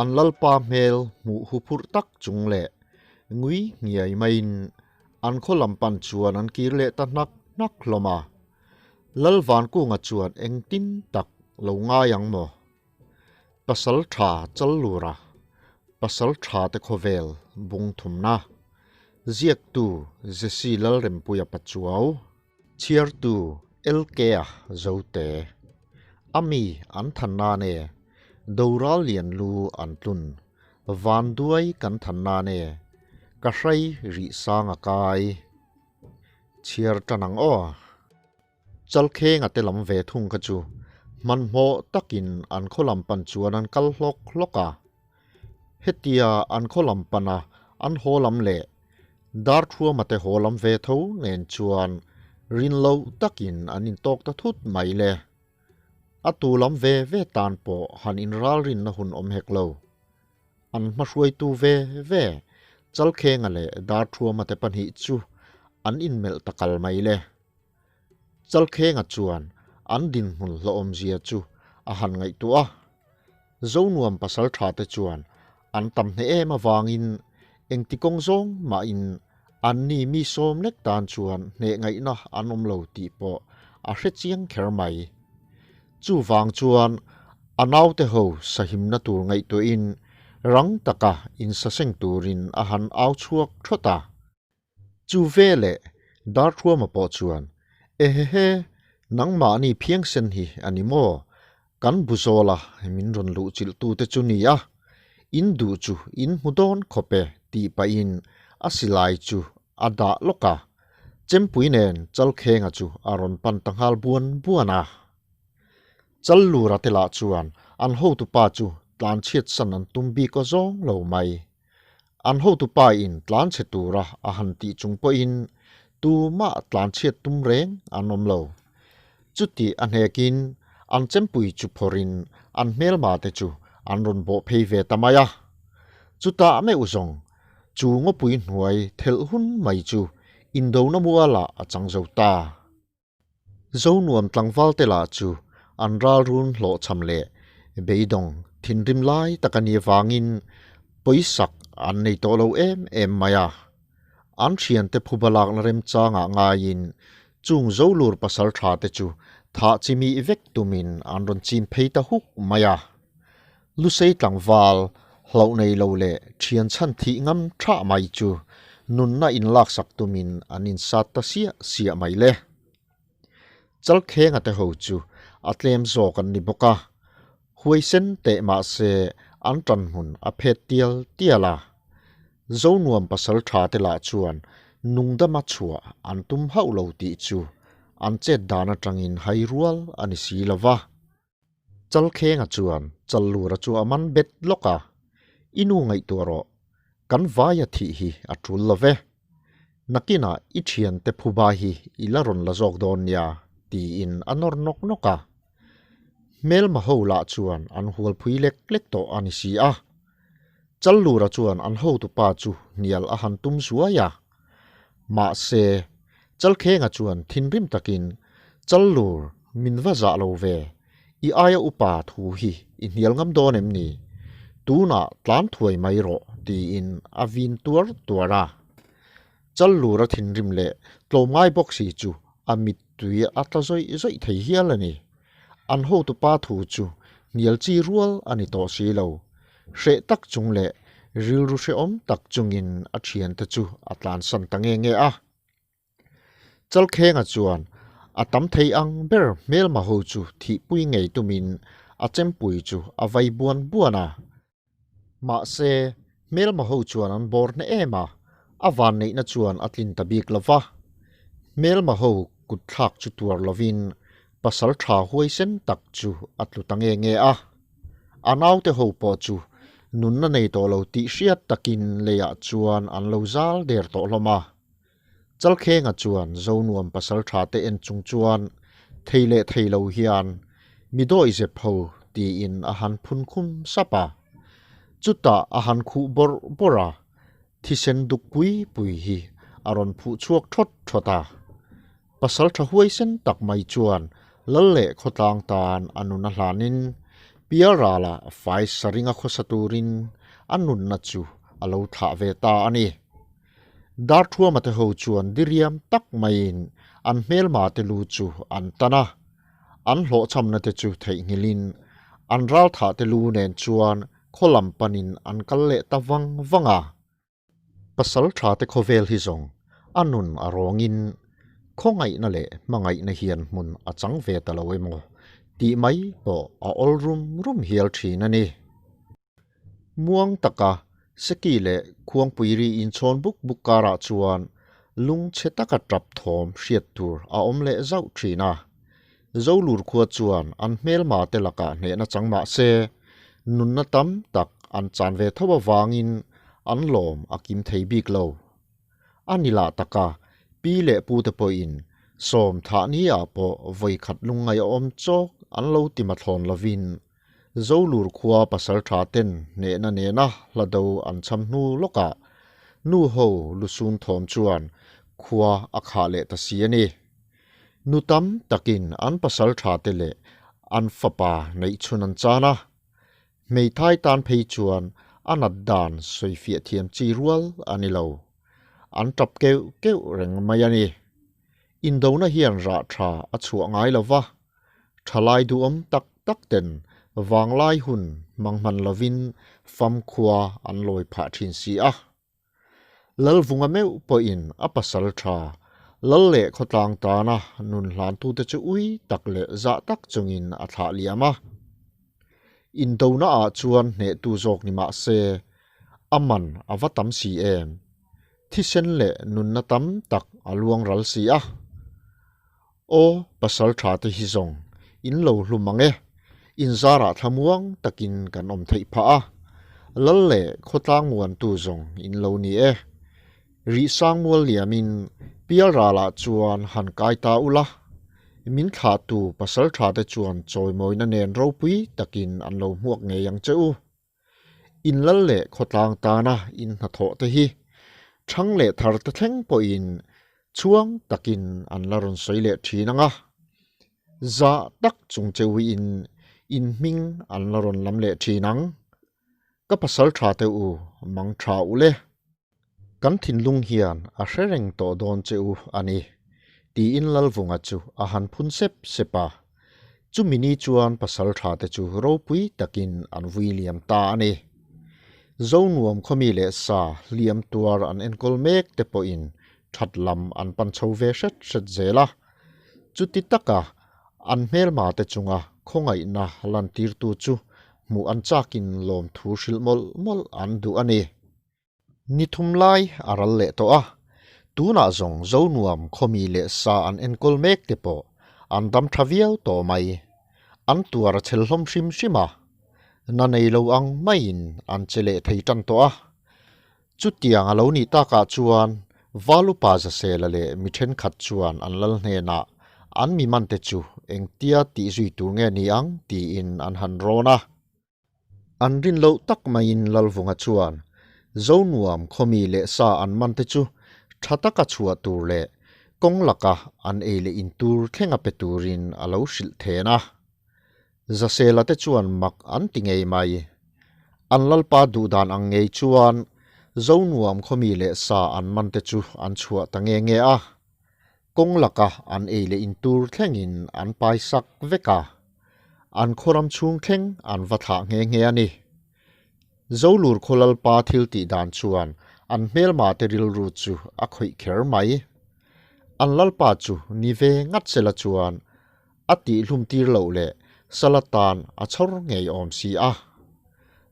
An lalpa hmel hmuh huphurh tak chung leh ngui ngiai maiin an khaw lam pan chuan an kir leh ta hnak hnak hlawm a. Lal Vankunga chuan engtin tak lo ngai ang maw? Pasal tha chal lura, pasal tha te khawvel bung thumna. Ziaktu Jesse Lalrempuia Pachuau. Chhiartu LK-a Zote. A mi an than nan e, Doral lian lu an tlun. Vanduai kan than nan e, ka hrai rih sang a kai. Chhiar tan ang aw. Chalkhenga te lam ve thung kha chu hmanhmawh takin an khaw lam pan chuan an kal hlawk hlawk a. Hetia an khaw lam pana an haw lam leh Darthuama te haw lam ve tho nen chuan rin loh takin an intawk ta thut mai le. A tu lam ve ve tan pawh han inralrinna hun awm hek lo. An hmahruaitu ve ve Chalkhenga leh Darthuama te pahnih chu an inmelh ta kal mai le. Chalkhenga chuan an dinhmun hlawhawmzia chu a han ngaihtuah a. Zonuam pasal tha te chuan an tam hneh em avangin engti kawng zawng mahin anni mi sawm lek tan chuan hneh ngaihna an awm lo tih pawh a hre chiang kher mai. Chuvang chuan a naute ho sahimna tur ngaihtuahin rang taka insaseng turin a han au chhuak thawt a. Chu veleh Darthuama pawh chuan, Ehehe, nangmahni phiangsen hi a ni maw? Kan bu zawla min rawn luh chilhtute chu ni a, in duh chu in hmu dawn khawp e tih pahin a silai chu a dah lawk a, Chempui nen Chalkhenga chu a rawn pan ta nghal buan buan a. Challura te lah chuan an hotupa chu tlanchhiatsan an tum bik aw zawng lo mai. An hotupa in tlanchhe tura a han tih chung pawhin tumah tlanchhiat tum reng an awm lo. Chuti a hnekin an chempui chu phawrhin an hmelma te chu an rawn bawh phei ve ta mai a. Chutah meuh zawng chu ngawpui hnuai thelh hun mai chu indona mualah a chang zo ta. Zonuam tlangval te lah chu an ralrun hlawhchham leh beidawng thinrim lai tak a nih avangin pawisak an nei tawh lo em em mai a. An thiante phuba lakna remchangah ngaiin chung Zolur pasal tha te chu thah chimi vek tumin an rawn chin phei ta huk mai a. Lusei tlangval hlauh nei lo leh thian chhan thih ngam thah mai chu nunna inlaksak tumin an insat ta siah siah mai le. Chalkhenga te ho chu a tlem zawk an ni bawk a, huaisen teh mah se an tan hmun a phet tial tial a. Zonuam pasal tha te lah chuan nungdama chhuah an tum hauh lo tih chu an chet dan atangin hai rual a ni si lo va. Chalkhenga chuan Challura chu a man bet lawk a, I nu ngaihtuah rawh, kan vaia thih hi a tul lo ve. Nakinah i thiante phuba hi i la rawn la zawk dawn nia, tiin a nawr nawk nawk a. Hmelma ho lah chuan an hualphui lek lek tawh a ni si a. Challura chuan an hotupa chu hnial a han tum zuai a. Mahse, Chalkhenga chuan thinrim takin, Challur, min va zah lo ve, i aia upa thu hi i hnial ngam dawn em ni? Tunah tlan thuai mai rawh, tiin a vin tuar tuar a. Challura thinrim leh tlawmngai bawk si chu a mittui a tla zawih zawih thei hial a ni. An hotupa thu chu hnial chi rual a ni tawh si lo. Hreh tak chung leh rilru hrehawm tak chungin a thiante chu a tlansan ta nge nge a. Chalkhenga chuan a tam thei ang ber hmelma ho chu thihpui ngei tumin a chempui chu a vai buan buan a. Mahse, hmelma ho chuan an bawr hne em a, a vanneihna chuan a tlin ta bik lo va. Hmelma ho kut thlak chu tuar lovin pasal tha huaisen tak chu a tlu ta nge nge a. A naute ho pawh chu nunna nei tawh lo tih hriat takin leiah chuan an lo zal der tawh hlawm a. Chalkhenga chuan Zonuam pasal tha te en chung chuan thei leh thei lo hian mi dawi zep ho tiin a han phun khum sap a. Chutah a han khuh bawrh bawrh a, thisen duk pui pui hi a rawn phuh chhuak thawt thawt a. Pasal tha huaisen tak mai chuan lal leh khawtlang tan a nun a hlanin Pialrala fai saringa khawsa turin a nunna chu a lo thlah ve ta a ni. Darthuama te ho chuan diriam tak maiin an hmelma te lu chu an tan a, an hlawhchhamna te chu theihnghilhin an ralthah te lu nen chuan khaw lam panin an kal leh ta vang vang a. Pasal tha te khawvel hi zawng a nun a rawngin khawngaihna leh hmangaihna hian hmun a chang ve ta lo emaw tih mai pawh a awl rum rum hial thin a ni. Muang taka Seki leh Khuangpuiri inchhawn buk buk karah chuan lungchhe taka tap thawm hriat tur a awm leh zauh thin a. Zolur khua chuan an hmelma te lakah hnehna chang mah se, nunna tam tak an chan ve tho avangin an lawm a kim thei bik lo. A ni lah taka pi leh pu te pawhin sawm thah ni ah pawh vawi khat lungngaih a awm chawk an lo ti mathlawn lovin Zolur khua pasal tha ten hnehna nena hla do an cham hnu lawkah nu ho lusun thawm chuan khua a khah leh ta si a ni. Nu tam takin an pasal tha te leh an fapa neih chhun an chan a, hmeithai tan phei chuan a nat dan sawifiah thiam chi rual a ni lo. An tap keuh keuh reng mai a ni. Indona hian rah tha a chhuah ngai lo va, thalai duhawm tak tak ten vanglai hun hmang hman lovin famkhua an lawi phah thin si a. Lalvunga meuh pawhin a pasal tha, Lal leh khawtlang tana nun hlantute chu ui tak leh zah tak chungin a thlah liam a. Indona ah chuan hnehtu zawk ni mah se, a man a va tam si em? Thisen leh nunna tam tak a luang ral si a. Aw, pasal tha te hi zawng in lo hlum ang e, in zarah thlamuang takin kan awm theih phah a, Lal leh khawtlang muantu zawng in lo ni e. Rih sang mual liamin Pialralah chuan han kai ta ula, min thlahtu pasal tha te chuan chawimawina nen ropui takin an lo hmuak ngei ang che u. In lal leh khawtlang tana in hnathawh te hi thang leh thar te thleng pawhin chhuang takin an la rawn sawi leh thin ang a, zah tak chung cheuhin in hming an la rawn lam leh thin ang. Ka pasal tha te u mang tha u le. Kan thinlung hian a hre reng tawh dawn che u a ni, tiin Lalvunga chu a han phun sep sep a. Chumi ni chuan pasal tha te chu ropui takin an vui liam ta a ni. Zonuam khawmi leh sa hliam tuar an enkawl mek te pawhin that lam an pan chho ve hret hret zel a. Chuti taka an hmelma te chunga khawngaihna lantirtu chu hmuh an chakin lawmthu hrilh mawlh mawlh an duh a ni. Ni thum lai a ral leh tawh a, tunah zawng Zonuam khawmi leh sa an enkawl mek te pawh an dam tha viau tawh mai. An tuar a chhel hlawm hrim hrim a, na nei lo ang maiin an che leh thei tan tawh a. Chutiang a lo nih takah chuan Valupa Zasela leh mi thenkhat chuan an lal hnenah an mi mante chu engtia tih zui tur nge ni ang tiin an han rawn a. An rin loh tak maiin Lalvunga chuan Zonuam khawmi leh sa an man te chu tha taka chhuah tur leh kawng laka an ei leh in tur thlenga pe turin a lo hrilh then a. Zasela te chuan mak an ti ngei mai. An Lalpa duhdan ang ngei chuan Zonuam khawmi leh sa an man te chu an chhuah ta nge nge a. Kawng laka an ei leh in tur thlengin an pai sak vek a. An khawram chhung thleng an va thlah nghe nghe a ni. Zolur khaw Lalpa thil tih dan chuan an hmelma te rilru chu a khawih kher mai. An Lalpa chu ni ve ngat sela chuan a tihhlum tir loh leh sala tan a chhawr ngei awm si a.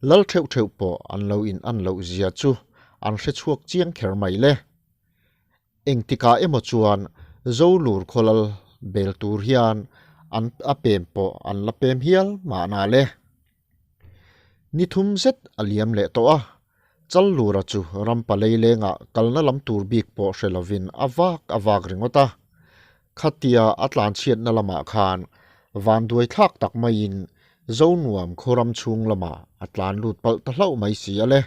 Lal theuh theuh pawh an lo in an loh zia chu an hre chhuak chiang kher mai le. Engtikah emaw chuan Zolur khawlal bel tur hian an a pem pawh an la pem hial mahna le. Ni thum zet a liam leh tawh a, Challura chu rampa leilengah kalna lam tur bik pawh hre lovin a vak a vak ringawt a. Khatia a tlanchhiatna lamah khan vanduai thlak tak maiin Zonuam khawram chhung lamah a tlan lut palh ta hlauh mai si a le.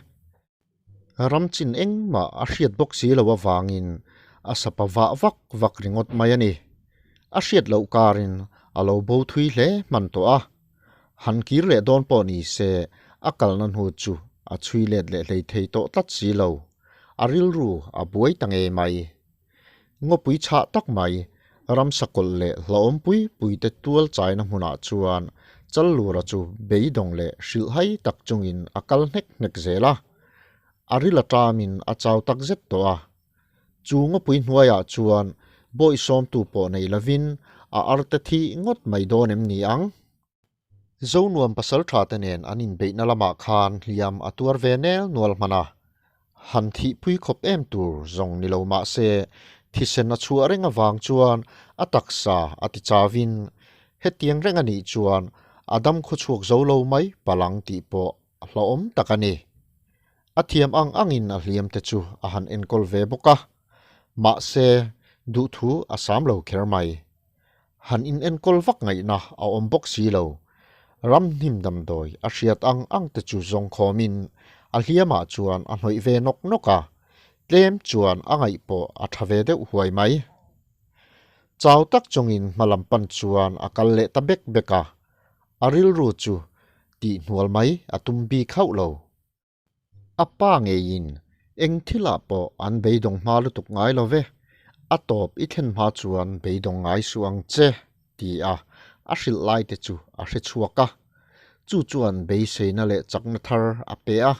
Ram chin engmah a hriat bawk si lo avangin a sapa vah vak vak ringawt mai a ni. A hriat loh karin a lo bo thui hle hman tawh a. Han kir leh dawn pawh ni se a kalna hnu chu a chhui let leh hlei thei tawh tlat si lo. A rilru a buai ta ngei mai. Ngawpui chhah tak mai, ramsa kawlh leh hlauhawm pui pui te tual chaina hmunah chuan Challura chu beidawng leh hrilhhai tak chungin a kal hnek hnek zel a. A ril atamin a chau tak zet tawh a. Chu ngawpui hnuaiah chuan bawihsawmtu pawh nei lovin a arte thi ngawt mai dawn em ni ang? Zonuam pasal tha te nen an inbeihna lamah khan hliam a tuar ve nel nual hman a, han thihpui khawp em tur zawng ni lo mah se thisen a chhuah reng avang chuan a taksa a ti chauin hetiang reng a nih chuan a dam khawchhuak zo lo mai palang tih pawh a hlauhawm tak a ni. A thiam ang angin a hliam te chu a han enkawl ve bawk a, mahse duhthu a sam lo kher mai. Han in enkawl vak ngaihna a awm bawk si lo. Ram hnim damdawi a hriat ang ang te chu zawng khawmin a hliamah chuan a hnawih ve nawk nawk a, tlem chuan a ngaih pawh a tha ve deuh huai mai. Chau tak chungin hma lam pan chuan a kal leh ta bek bek a, a rilru chu tihhnual mai a tum bik hauh lo. A pa ngeiin eng thilah pawh an beidawng hma lutuk ngai lo ve, a tawp i thlen hma chuan beidawng ngai suh ang che, ti a a hrilh lai te chu a hre chhuak a. Chu chuan beiseina leh chakna thar a pe a.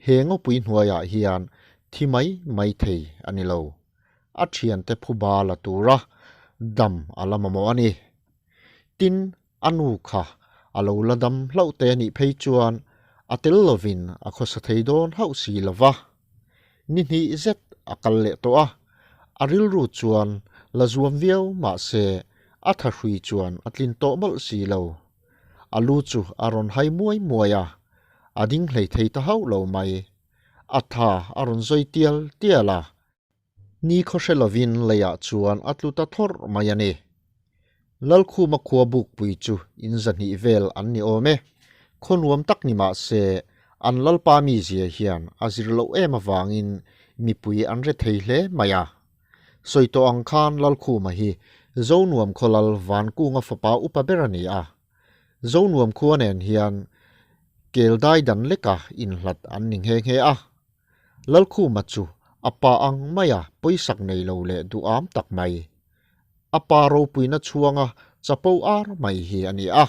He ngawpui hnuaiah hian thi mai mai thei a ni lo. A thiante phuba la tura dam a la mamawh a ni. Tin, A nu kha a lo la dam hlauh te anih phei chuan a tel lovin a khawsa thei dawn hauh si lo va. Ni hnih zet a kal leh tawh a, a rilru chuan la zuam viau mah se a thahrui chuan a tlin tawh mawlh si lo. A lu chu a rawn hai muai muai a, a ding hlei thei ta hauh lo mai. A tha a rawn zawi tial tial a. Ni khaw hre lovin leiah chuan a tlu ta thawrh mai a ni. Lalkhuma khua bukpui chu in zahnih vel an ni awm e. Khaw nuam tak ni mah se, an lalpa mizia hian a zir loh em avangin mipui an re thei hle mai a. Sawi tawh ang khan Lalkhuma hi Zonuam khaw lal Vankunga fapa upa ber a ni a. Zonuam khua nen hian Keldai dan leka inhlat an ni nghe nghe a. Lalkhuma chu a pa ang maia pawisak nei lo leh duham tak mai, a pa ropuina chhuanga chapo ar mai hi a ni a.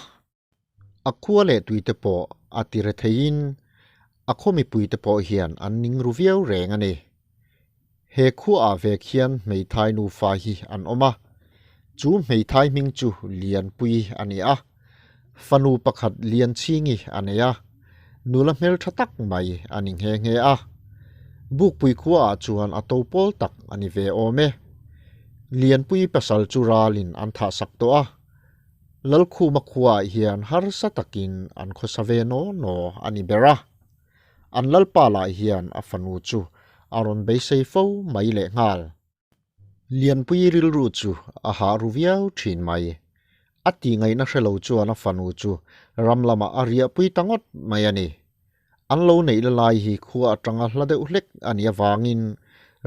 A khua leh tuite pawh a ti re theiin a khaw mipuite pawh hian an ning ru viau reng a ni. He khuaah vek hian hmeithai nufa hi an awm a, chu hmeithai hming chu Lianpui a ni a. Fanu pakhat Lianchhingi a nei a, nula hmeltha tak mai a ni nghe nghe a. Bukpui khuaah chuan a to pawl tak a ni ve awm e. Lianpui pasal chu ralin an thahsak tawh a, Lalkhuma khuaah hian harsa takin an khawsa ve naw naw a ni ber a. An lalpa lah hian a fanu chu a rawn beisei fo mai lehnghal. Lianpui rilru chu a hah ru viau thin mai. A tih ngaihna hre lo chuan a fanu chu ram lamah a riahpui ta ngawt mai a ni. An lo neih la lai hi khua atanga hla deuh hlek a nih avangin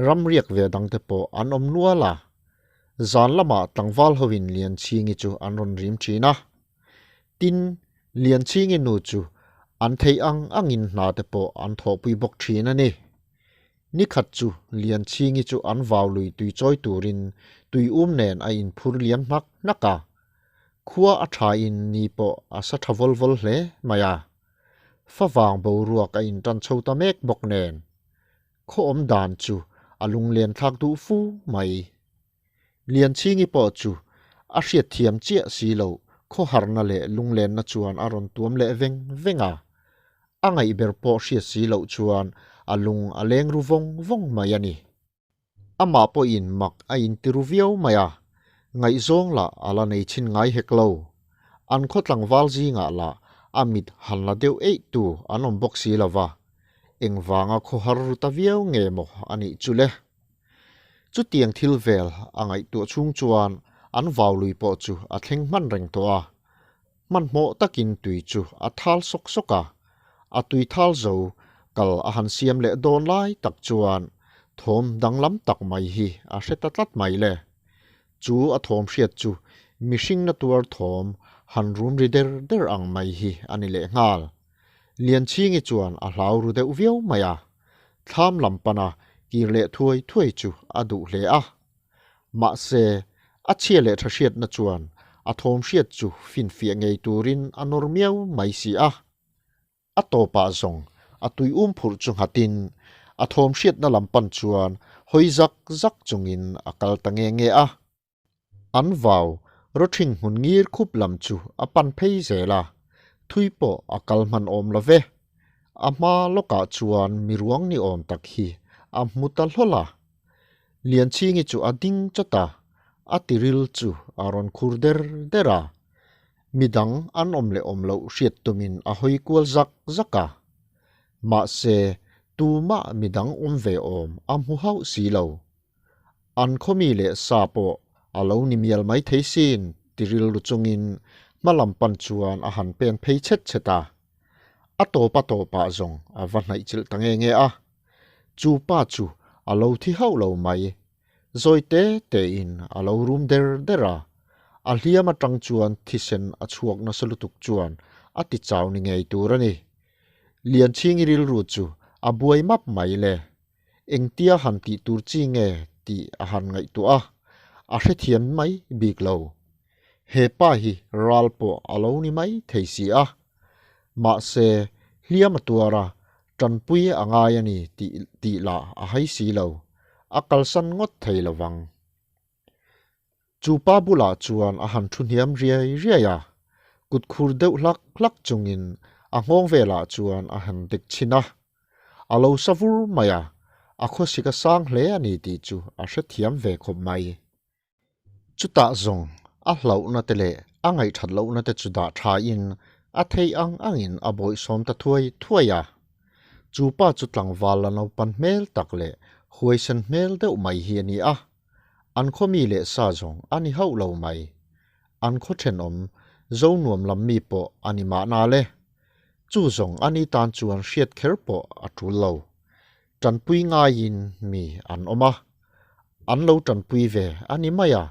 ram riak ve dangte pawh an awm nual a. Zan lamah tlangval hoin Lianchhingi chu an rawn rim thin a. Tin, Lianchhingi nu chu an theih ang angin hna te pawh an thawhpui bawk thin a ni. Ni khat chu Lianchhingi chu an vau lui tui chawi turin tui um nen a inphur liam hnak hnak a. Khua a thain ni pawh a sa tha vawl vawl hle mai a. Favang boruak a intan chho ta mek bawk nen. Khaw awm dan chu a lunglen thlak duh fu mai. Lianchhingi pawh chu a hriatthiam chiah si lo, khawharna leh lunglenna chuan a rawn tuam leh veng veng a. A ngaih ber pawh hriat si loh chuan a lung a leng ru vawng vawng mai a ni. Amah pawhin mak a inti ru viau mai a, ngaihzawng lah a la nei chhin ngai hek lo. An khaw tlangval zingah lah a mit han la deuh eih tu an awm bawk si lo va, engvanga khawhar ru ta viau nge maw a nih chu le? Chutiang thil vel a ngaihtuah chhung chuan an vau lui pawh chu a thleng hman reng tawh a. Hmanhmawh takin tui chu a thal sawk sawk a, a tui thal zo kal a han siam leh dawn lai tak chuan thawm danglam tak mai hi a hre ta tlat mai le. Chu a thawm hriat chu mihring na tuar thawm han rum ri der der ang mai hi a ni lehnghal. Lianchhingi chuan a hlau ru deuh viau mai a, thlam lam pana kir leh thuai thuai chu a duh hle a. Mahse, a chhia leh tha hriatna chuan a thawm hriat chu finfiah ngei turin a nawr miau mai si a. A tawpah zawng a tui um phurh chu nghatin a thawm hriatna lam pan chuan hawi zak zak chungin a kal ta nge nge a. An vau rawthing hmun ngir khup lam chu a pan phei zel a, thui pawh a kal hman awm lo ve. A hma lawkah chuan miruang ni awm tak hi a hmu ta hlawl a. Lianchhingi chu a ding chawt a, a tiril chu a rawn khur der der a. Midang an awm leh awm loh hriat tumin a hawi kual zak zak a. Mahse, tumah midang awm ve awm a hmu hauh si lo. An khawmi leh sa pawh a lo ni mial mai thei sin ti rilru chungin hma lam pan chuan a han pen phei chhet chhet a. A tawp a tawpah zawng a va hnaih chilh ta nge nge a. Chu pa chu a lo thi hauh lo mai. Zawi te tein a lo rum der der a. A hliam atang chuan thisen a chhuak nasa lutuk chuan a ti chau ni ngei tur a ni. Lianchhingi rilru chu a buai map mai le. Engtia han tih tur chi nge tih a han ngaihtuah a, a hrethiam mai bik lo. He pa hi ral pawh a lo ni mai thei si a. Mahse, hliam a tuar a, tanpui a ngai a ni tih tih lah a hai si lo. A kalsan ngawt thei lo vang. Chu pa bulah chuan a han thu hniam riai riai a, kut khur deuh hlak hlak chungin a nghawng velah chuan a han dek chhin a. A lo sa vur mai a, a khawsik a sang hle a ni tih chu a hrethiam ve khawp mai. Chutah zawng a hlauhna te leh a ngaihthat lohna te chu dah thain a theih ang angin a bawihsawm ta thuai thuai a. Chu pa chu tlangval la naupan hmel tak leh huaisen hmel deuh mai hi a ni a. An khaw mi leh sa zawng a ni hauh lo mai. An khaw thenawm zo nuam lam mi pawh a ni mahna le. Chu zawng a ni tan chuan hriat kher pawh a tul lo. Tanpui ngaiin mi an awm a. An lo tanpui ve a ni mai a,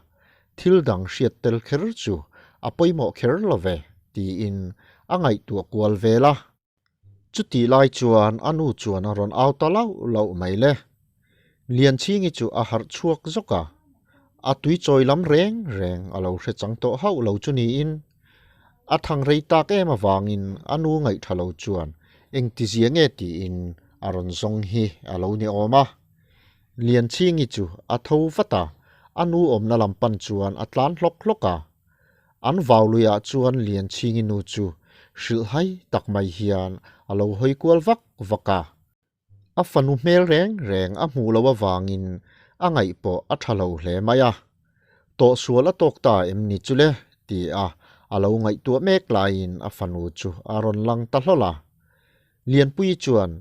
thil dang hriat tel kher chu a pawimawh kher lo ve tiin a ngaihtuah kual vel a. Chutih lai chuan a nu chuan a rawn au ta lauh lauh mai le. Lianchhingi chu a harh chhuak zawk a, a tui chawi lam reng reng a lo hre chang tawh hauh lo chu niin a thang rei tak em avangin a nu ngaihtha lo chuan engtizia nge tiin a rawn zawng hi a lo ni awm a. Lianchhingi chu a tho vat a, a nu awmna lam pan chuan a tlan hlawk hlawk a. An vau luiah chuan Lianchhingi nu chu hrilhhai tak mai hian a lo hawi kual vak vak a. A fanu hmel reng reng a hmuh loh avangin a ngaih pawh a tha lo hle mai a. Tawhsual a tawk ta em ni chu le? ti a a lo ngaihtuah mek laiin a fanu chu a rawn lang ta hlawl a. Lianpuii chuan,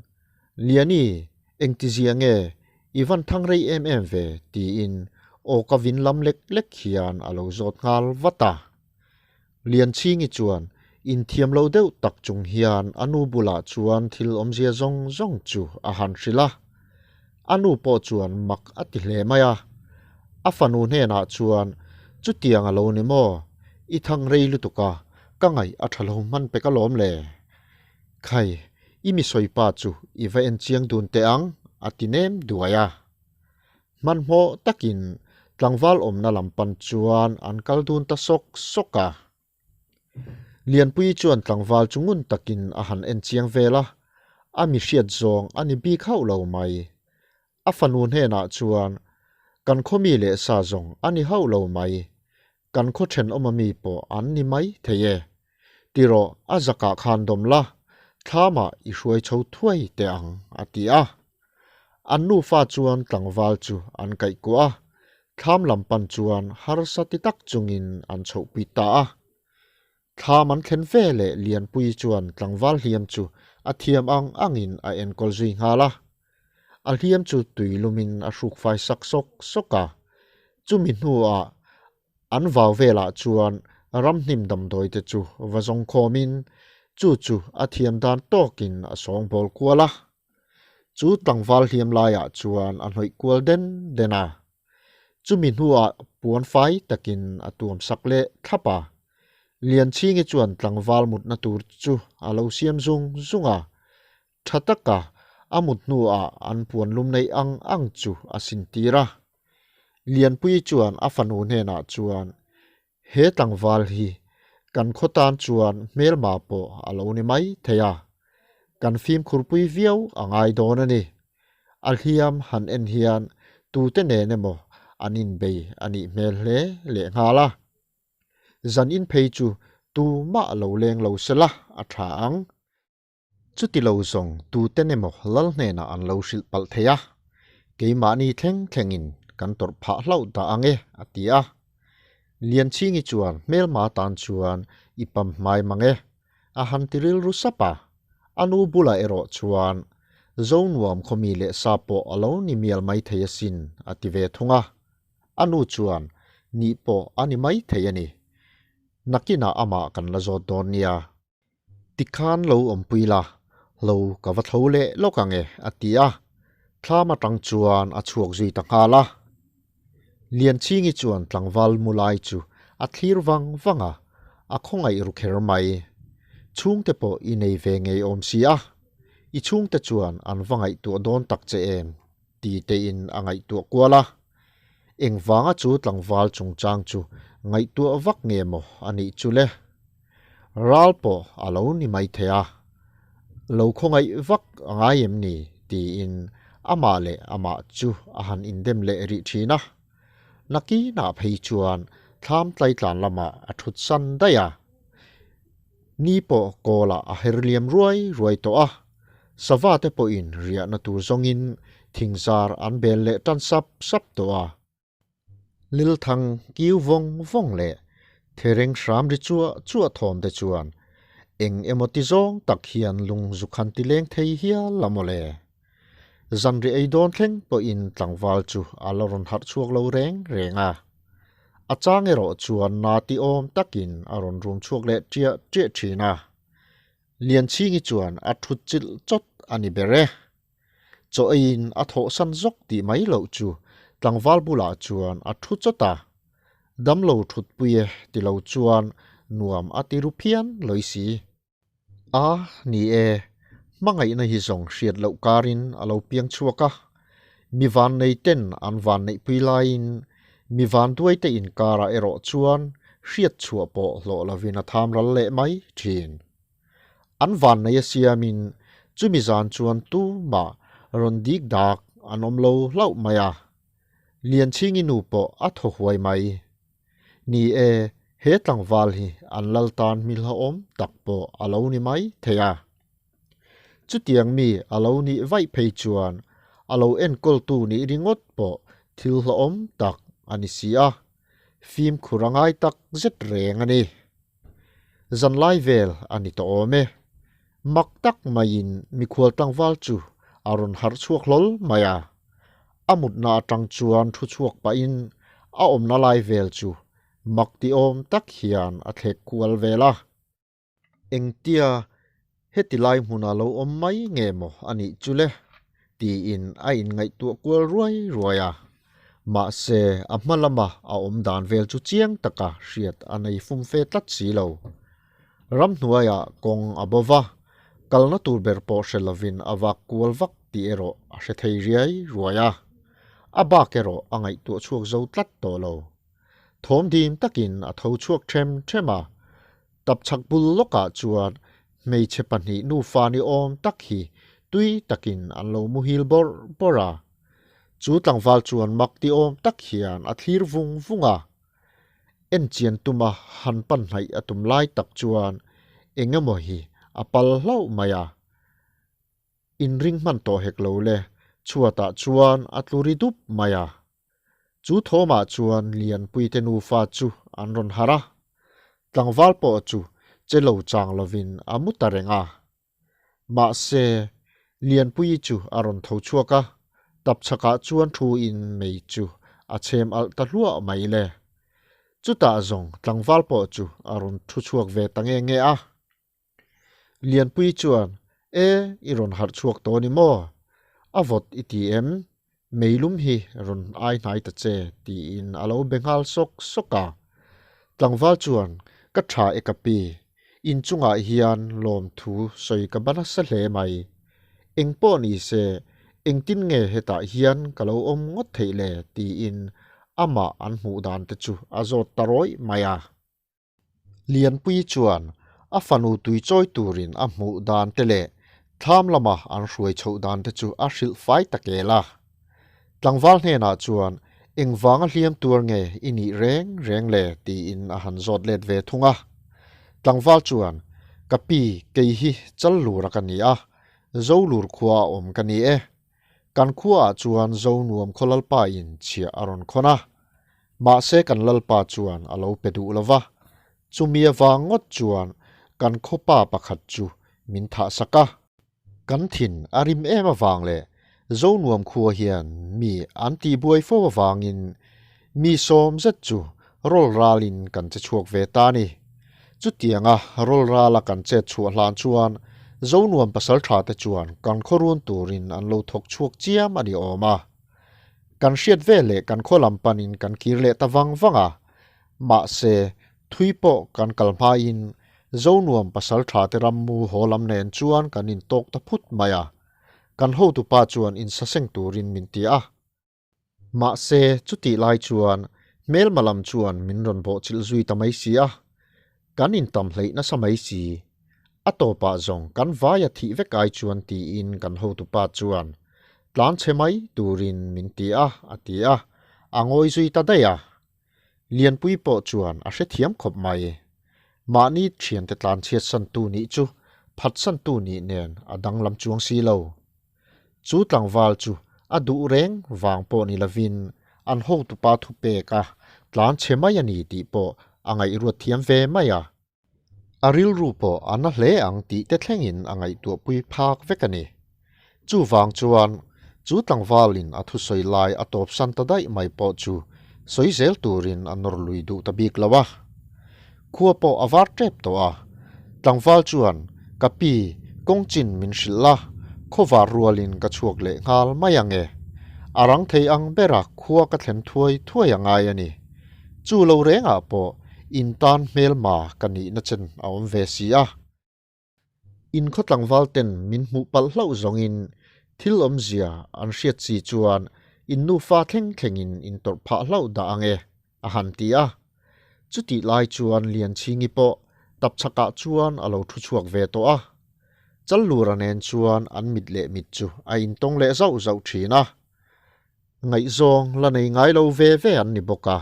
Liani, engtizia nge i van thang rei em em ve? tiin aw ka vin lam lek lek hian a lo zawt nghal vat a. Lianchhingi chuan inthiam lo deuh tak chung hian a nu bulah chuan thil awmzia zawng zawng chu a han hrilh a. A nu pawh chuan mak a ti hle mai a. A fanu hnenah chuan, Chutiang a lo ni maw? I thang rei lutuk a, ka ngaih a tha lo hman pek alawm le. Khai, i mi sawi pa chu i va en chiang dun teh ang, a ti nem duai a. Hmanhmawh takin tlangval awmna lam pan chuan an kal dun ta sawk sawk a. Lianpuii chuan tlangval chu ngun takin a han en chiang vel a, a mi hriat zawng a ni bik hauh lo mai. A fanu hnenah chuan, Kan khaw mi leh sa zawng a ni hauh lo mai. Kan khaw thenawma mi pawh an ni mai thei e. Ti rawh, a zakah khan dawm la, thlamah i hruai chho thuai teh ang, a ti a. An nufa chuan tlangval chu an kaih kuah a, thlam lam pan chuan harsa ti tak chungin an chhohpui ta a. Thlam an thlen ve leh Lianpuii chuan tlangval hliam chu a thiam ang angin a enkawl zui nghal a. A hliam chu tui lumin a hruk fai sak sawk sawk a. Chumi hnuah An vau velah chuan ramhnim damdawi te chu va zawng khawmin chu chu a thiam dan tawkin a sawngbawl kual a. Chu tlangval hliam laiah chuan a hnawih kual den den a. Chumi hnuah puan fai takin a tuam sak leh thlap a. Lianchhingi chuan tlangval mutna tur chu a lo siam zung zung a, tha taka a mut hnuah an puan lum neih ang ang chu a sin tir a. Lianpuii chuan a fanu hnenah chuan, He tlangval hi kan khaw tan chuan hmelma pawh a lo ni mai thei a, kan fimkhurpui viau a ngai dawn a ni. A hliam han en hian tute nen emaw an inbei a nih hmel hle lehnghal a. Zan in phei chu tumah lo leng lo sela a tha ang. Chuti lo zawng tuten emaw lal hnenah an lo hrilh palh thei a, keimahni thleng thlengin kan tawrh phah hlauh dah ang e, a ti a. Lianchhingi chuan hmelma tan chuan i pam hmai mang e, a han ti rilru sap a. A nu bulah erawh chuan Zonuam khawmi leh sa pawh a lo ni mial mai thei asin, a ti ve thung a. A nu chuan, Nih pawh a ni mai thei a ni. Nakinah amah kan la zawt dawn nia. Tikhan lo awmpui la, lo ka va tho leh lawk ang e, a ti a. Thlam atang chuan a chhuak zui ta nghal a. Lianchhingi chuan tlangval mu lai chu a thlir vang vang a, a khawngaih ru kher mai. Chhungte pawh i nei ve ngei awm si a, i chhungte chuan an va ngaihtuah dawn tak che em? ti tein a ngaihtuah kual a. Engvanga chu tlangval chungchang chu ngaihtuah vak nge maw a nih chu le? Ral pawh a lo ni mai thei a, lo khawngaih vak a ngai em ni? tiin amah leh amah chu a han indem leh rih thin a. Nakinah phei chuan thlam tlaitlan lamah a thut san daih a. Ni pawh kawlah a her liam ruai ruai tawh a, sava te pawhin riahna tur zawngin thingzar an bel leh tan sap sap tawh a. Lilthang kiu vawng vawng leh thereng hram ri chuah chuah thawm te chuan eng emaw ti zawng tak hian lung zuk han ti leng thei hial a mawle. Zanri ei dawn thleng pawhin tlangval chu a la rawn harh chhuak lo reng reng a. A chang erawh chuan na ti awm takin a rawn rum chhuak leh ṭiah ṭiah ṭhin a. Lianchhingi chuan a ṭhut chilh chawt a ni ber e. Chaw eiin a thawhsan zawk tih mai loh chu tlangval bulah chuan a ṭhu chawt a. Damlo ṭhutpui e ti lo chuan nuam a ti ru phian lawi si. A, ni e, hmangaihna hi zawng hriat loh karin a lo piang chhuak a. Mi vannei ten an vanneihpui laiin mi vanduaite inkarah erawh chuan hriat chhuah pawh hlawh lovin a tham ral leh mai thin. An vannei a siamin chumi zan chuan tumah rawn dik dak an awm lo hlauh mai a. Lianchhingi nu pawh a thaw huai mai. Ni e, he tlangval hi an lal tan hmilhawm tak pawh a lo ni mai thei a. Chutiang mi a lo nih vaih phei chuan a lo enkawltu nih ringawt pawh thil hlawhawm tak a ni si a, fimkhur a ngai tak zet reng a ni. Zanlai vel a ni tawh awm e. Mak tak maiin mikhual tlangval chu a rawn harh chhuak hlawl mai a. A mutna atang chuan thu chhuak pahin a awmna lai vel chu mak ti awm tak hian a thlek kual vel a. Engtia heti lai hmuna lo awm mai nge maw a nih chu le? tiin a inngaihtuah kual ruai ruai a. Mahse, a hma lama a awm dan vel chu chiang taka hriat a nei fum fe tlat si lo. Ramhnuaiah kawng a bo va, kalna tur ber pawh hre lovin a vak kual vak tih erawh a hre thei riai ruai a. A bak erawh a ngaihtuah chhuak zo tlat tawh lo. Thawm dim takin a tho chhuak ṭhem ṭhem a, Tapchhak bul lawkah chuan hmeichhe pahnih nufa ni awm tak hi tui takin an lo muhil bawrh bawrh a. Chu tlangval chuan mak ti awm tak hian a thlir vung vung a. En chian tuma han pan hnaih a tum lai tak chuan eng emaw hi a pal hlauh mai a. Inring hman tawh hek lo le, chhuatah chuan a tlu ri dup mai a. Chu thawmah chuan Lianpuite nufa chu an rawn harh a, tlangval pawh chu che lo chang lovin a mu ta reng a. Mahse, Lianpuii chu a rawn tho chhuak a, tapchhakah chuan thu in mei chu a chhem alh ta hluah mai le. Chutah zawng tlangval pawh chu a rawn thu chhuak ve ta nge nge a. Lianpui chuan, E, i rawn harh chhuak tawh a ni maw? A vawt i ti em? Meilum hi rawn ai hnai ta che, tiin a lo be nghal sawk sawk a. Tlangval chuan, Ka tha e ka pi, in chungah hian lawmthu sawi ka ba nasa hle mai. Eng pawh ni se, engtin nge hetah hian ka lo awm ngawt theih le tiin amah an hmuh dan te chu a zawt ta rawih mai a. Lianpuii chuan a fanu tui chawi turin a hmuh dan te leh thlam lama an hruai chhoh dan te chu a hrilh fai ta kel a. Tlangval hnenah chuan engvanga hliam tuar nge i nih reng reng le tiin a han zawt let ve thung a. Tlangval chuan, Ka pi, kei hi Challura ka ni a, Zolur khua a awm ka ni e. Kan khuaah chuan Zonuam khaw lalpa in chhiah a rawn khawn a. Mahse kan lalpa chuan a lo pe duh lo va, chumi avang ngawt chuan kan khawpa pakhat chu min thahsak a. Kan thin a rim em avang leh Zonuam khua hian mi an tihbuai fo avangin mi sawm zet chu rawl ralin kan che chhuak ve ta a ni. Chutianga rawl rala kan chet chhuah hlan chuan Zonuam pasaltha te chuan kan khaw run turin an lo thawk chhuak chiam a ni awm a. Kan hriat ve leh kan khaw lam panin kan kir leh ta vang vang a, mahse thui pawh kan kal hmain Zonuam pasal tha te rammu haw lam nen chuan kan intawk ta phut mai a, kan hotupa chuan insaseng turin min ti a. Mahse chutih lai chuan hmelma lam chuan min rawn bawhchilh zui ta mai si a, kan intam hleih nasa mai si. A tawpah zawng kan vaia thih vek ai chuan tiin kan hotupa chuan tlan chhe mai turin min ti a, a ti a, a ngawi zui ta daih a. Lianpui pawh chuan a hrethiam khawp mai. Mahni thiante tlan chhiatsantu nih chu phatsantu nih nen a danglam chuang si lo. Chu tlangval chu a duh reng vang pawh ni lovin an hotupa thupek a tlan chhe mai a ni tih pawh a ngaihruat thiam ve mai a. A rilru pawh a na hle ang tih te thlengin a ngaihtuahpui phak vek a ni. Chuvang chuan chu tlangvalin a thusawi lai a tawpsan ta daih mai pawh chu sawi zel turin a nawr lui duh ta bik lo a. Khua pawh a var tep tawh a, tlangval chuan ka pi kawng chin min hrilh la, khawvar rualin ka chhuak leh nghal mai ang e. A rang thei ang bera khua ka thlen thuai thuai a ngai a ni. Chu lo rengah pawh in tan hmelma ka nihna chen a awm ve si a. In khaw tlangval ten min hmuh palh hlauh zawngin thil awmzia an hriat si chuan in nufa thleng thlengin in tawrh phah hlauh dah ang e, a han ti a. Chutih lai chuan Lianchhingi pawh tapchhakah chuan a lo thu chhuak ve tawh a. Challura nen chuan an mit leh mit chu a intawng leh zauh zauh thin a. Ngaihzawng la nei ngai lo ve ve an ni bawk a,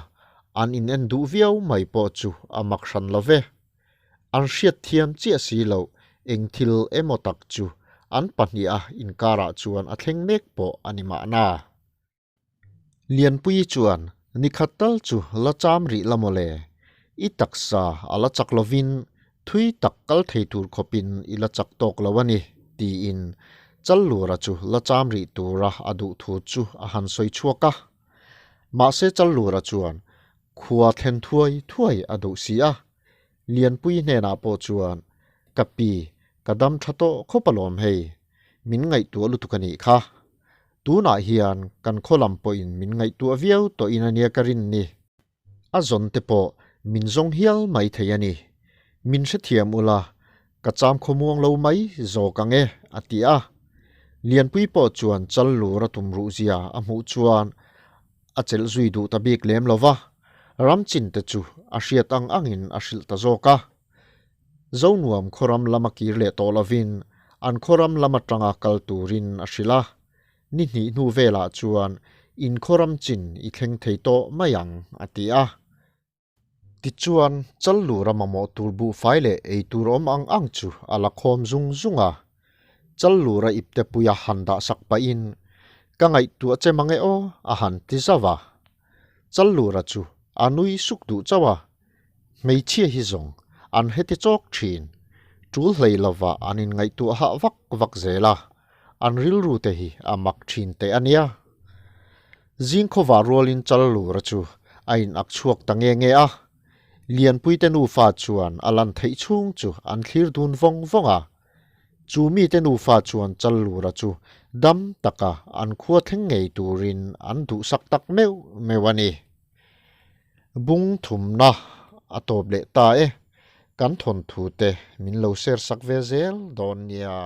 an in en duh viau mai pawh chu a mak hran lo ve. An hriat thiam chiah si loh eng thil emaw tak chu an pahniha inkarah chuan a thleng mek pawh a ni mahna. Lianpuii chuan nikhat tal chu la cham rih la mawle, i taksa a la chak lovin thui tak kal thei tur khawpin i la chak tawk lo a ni, tiin Challura chu la cham rih tura a duh thu chu a han sawi chhuak a. Mahse Challura chuan khua thlen thuai thuai a duh si a, Lianpui hnenah pawh chuan, Ka pi, ka dam tha tawh khawp alawm hei, min ngaihtuah lutuk a nih kha. Tunah hian kan khaw lam pawhin min ngaihtuah viau tawhin a nia ka rin ni. A zawn te pawh min zawng hial mai thei a ni. Min hrethiam ula, ka cham khawmuang lo mai zawk ang e, a ti a. Lianpui pawh chuan chal lur a tum ruh zia a hmuh chuan a chelh zui duh ta bik lem lo va, ram chin te chu a hriat ang angin a hrilh ta zawk a. Zonuam khawram lama kir leh tawh lovin an khawram lam atanga kal turin a hrilh a, ni hnih hnu velah chuan in khawram chin i thleng thei tawh mai ang, a ti a. Tichuan, Challura mamawh tur buhfai leh ei tur awm ang ang chu a la khawm zung zung a. Challura ipte puia han dah sak pahin, Ka ngaihtuah che mang e aw, a han ti zauh a. Challura chu a nui suk duh chauh a, Hmeichhia hi zawng an heti chawk thin. Tul hlei lova an inngaihtuah hah vak vak zel a, an rilru te hi a mak thin teh a nia. Zingkhawva rualin Challura chu a in ak chhuak ta nge nge a. Lianpuite nufa chuan a lan theih chhung chu an thlir dun vawng vawng a. Chu mite nufa chuan Challura chu dam taka an khua thleng ngei turin an duhsak tak meuh meuh a ni. Bung thumna a tawp leh ta e. Kan thawnthu te min lo share sak ve zel dawn nia.